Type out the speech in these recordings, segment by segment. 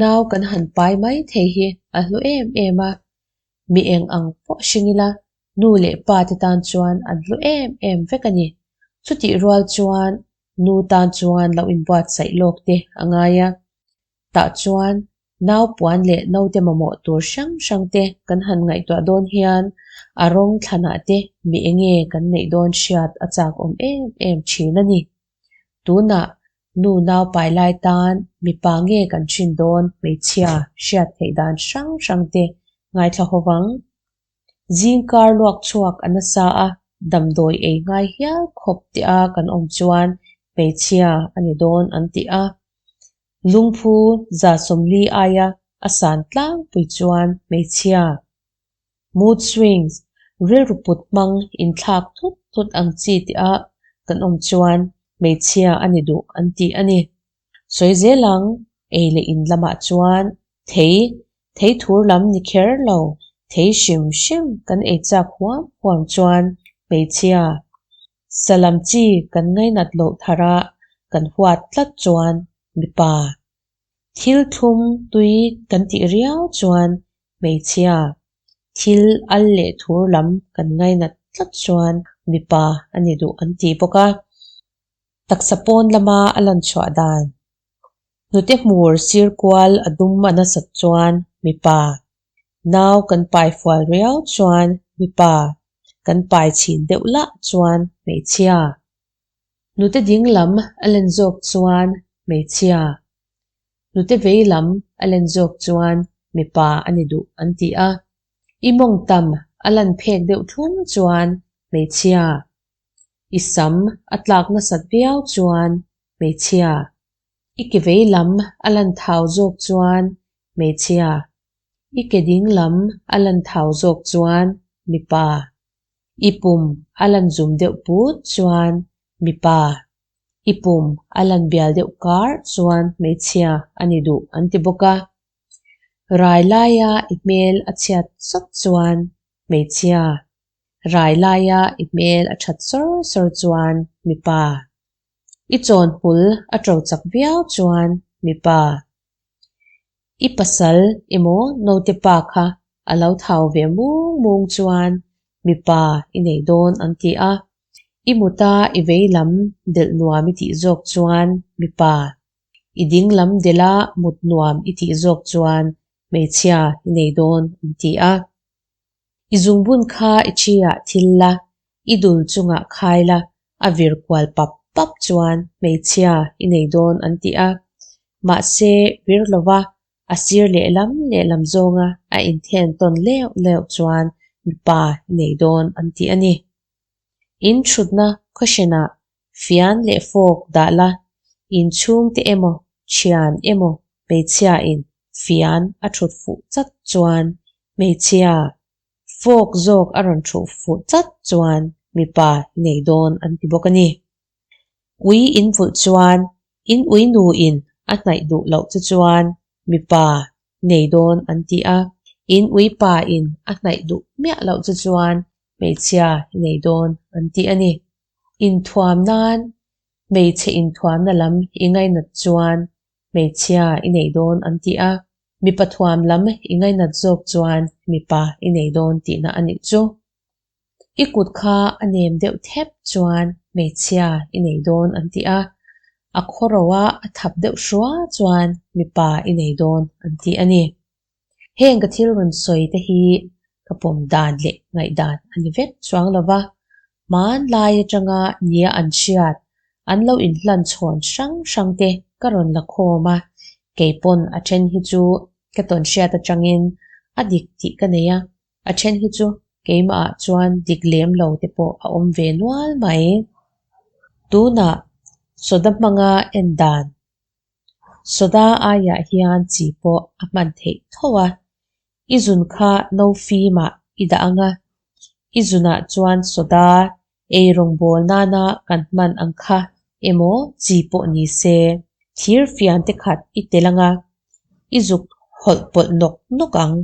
Nau kan han pai mai thei hi a hlu em em a, mi eng ang pawh hring ila nu leh pa te tan chuan an hlu em em vek a ni. Chutih rual chuan nu tan chuan lo inbuatsaih lawk te a ngai a, tah chuan nau puan leh naute mamawh tur hrang hrang te kan han ngaihtuah dawn hian a rawng thlanah te mi enge kan neih dawn hriat a chak awm em em thin a ni. Tunah nu nau pai lai tan mipa nge kan hrin dawn hmeichhia hriat theih dan hrang hrang te ngaithla ho vang. Zingkar luak chhuak a nasa a, damdawi ei ngai hial khawp te a kan awm chuan hmeichhia a ni dawn an ti a. Lungphu 40 aia a san tlangpui chuan hmeichhia mood swings, rilru put hmang inthlak thut thut ang chi te a kan awm chuan hmeichhia a ni duh an ti a ni. Sawi zel ang, ei leh in lamah chuan thei, thei thur lam ni kher lo, thei hrim hrim kan ei chak huam huam chuan hmeichhia sa lam chi kan ngainat loh thara kan huat tlat chuan mipa thil thlum tui kan tih riau chuan hmeichhia thil al leh thur lam kan ngainat tlat chuan mipa a ni duh an ti bawk a. Taksa pawn lama a lan chhuah dan. Hnute hmur sir kual a dum a nasat chuan mipa, nau kan pai fual riau chuan mipa, kan pai chhin deuh lah chuan hmeichhia. Hnute ding lam a len zawk chuan hmeichhia, hnute vei lam a len zawk chuan mipa a ni duh an ti a. I mawngtam a lan phek deuh thlum chuan hmeichhia, I sam a tlak nasat viau chuan hmeichhia, i ke vei lam a lan thau zawk chuan hmeichhia, i ke ding lam a lan thau zawk chuan mipa, i pum a lan zum deuh put chuan mipa, i pum a lan bial deuh kar chuan hmeichhia a ni duh an ti bawk a. Rai laia i hmel a chhiat sawt chuan hmeichhia, Rai laia i hmel a that sawr sawr chuan mipa. I chawn hmul a to chak viau chuan mipa. I pasal emaw naute pa kha a lo thau ve mung mung chuan mipa i nei dawn an ti a. I muta i vei lam delh nuam i tih zawk chuan mipa. I ding lam delha mut nuam i tih zawk chuan hmeichhia i nei dawn an ti a. I zungbun kha i ṭhi-ah thil la, i dul chungah khai la, a vir kual pap pap chuan hmeichhia i nei dawn an ti a. Mahse, vir lova a sir lehlam lehlam zawnga a inthen tawn leuh leuh chuan mipa i nei dawn an ti a ni. In ṭhutna khawhrenah fian leh fawk dah la, inchhungte emaw, thian emaw hmeichhiain fian a thut fuh chat chuan hmeichhia fawk zawk a rawn thuh fuh chat chuan mipa i nei dawn an ti bawk a ni. Ui in vulh chuan in ui nuin a hnaih duh loh che chuan mipa nei dawn an ti a, in ui pa in a hnaih duh miah loh che chuan hmeichhia i nei dawn an ti a ni. Inthuam nan hmeichhe inthuamna lam i ngainat chuan hmeichhia i nei dawn an ti a, mipa thuam lam i ngainat zawk chuan mipa i nei dawn tihna a nih chu. I kut kha a nem deuh thep chuan hmeichhia i nei dawn an ti a, a khawro a a thap deuh hrua chuan mipa i nei dawn an ti a ni. Heng ka thil rawn sawi te hi ka pawm dan leh ngaihdan a ni vek chuang lo va, hmanlai atanga nia an hriat, an lo inhlan chhawn hrang hrang te ka rawn la khawm a, kei pawn a then hi chu ka tawn hriat atangin a dik tih ka nei a, a then hi chu keimahah chuan dik lem lo te pawh a awm ve nual mai. Tunah soda hmanga en dan Soda aiah hian chi pawh a hman theih tho a, i zun kha no fimah i dah ang a, i zunah chuan soda ei rawngbâwl nana kan hman ang kha emaw chi pawh ni se, thir fian te khat i tel ang a, i zuk hawlh pawlh nawk nawk ang.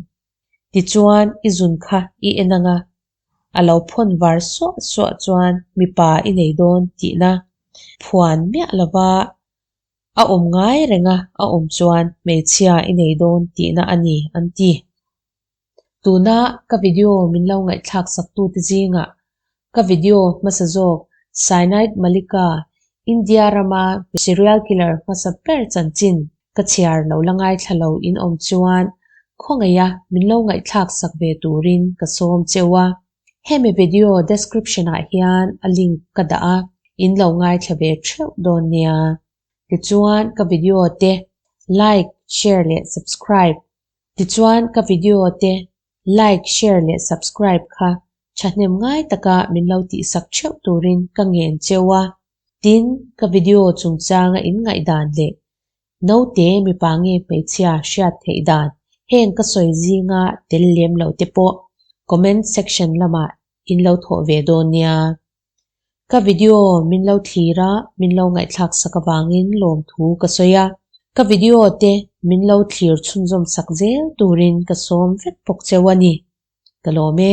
Tichuan i zun kha i en ang a, a lo phawn var suah suah chuan mipa i nei dawn tihna phuan miah lova. A awm ngai renga a awm chuan hmeichhia i nei dawn tihna a ni an ti. Tuna ka video min lo ngaihthlak saktute zingah ka video hmasa zawk Cyanide Malika, India rama serial killer hmasa ber chanchin ka chhiar lo la ngaithla lo in awm chuan khawngaiha min lo ngaihthlak sak ve turin ka sawm cheu a. Hemi video description ah hian a link ka dah a, in lo ngaithla ve theuh dawn nia. Tichuan ka video te like, share leh subscribe Tichuan ka video te like, share leh subscribe kha thahnem ngai taka min lo tihsak theuh turin ka ngen cheu a. Tin, ka video chungchanga in ngaihdan leh naute mipa nge hmeichhia hriat theih dan heng ka sawi zinga tel lem lo te pawh comment section lamah in lo thawh ve dawn nia. Ka video min lo thlir a, min lo ngaihthlak sak avangin lawmthu ka sawi a. Ka video te min lo thlir chhunzawm sak zel turin ka sawm vek bawk cheu a ni. Ka lawm e.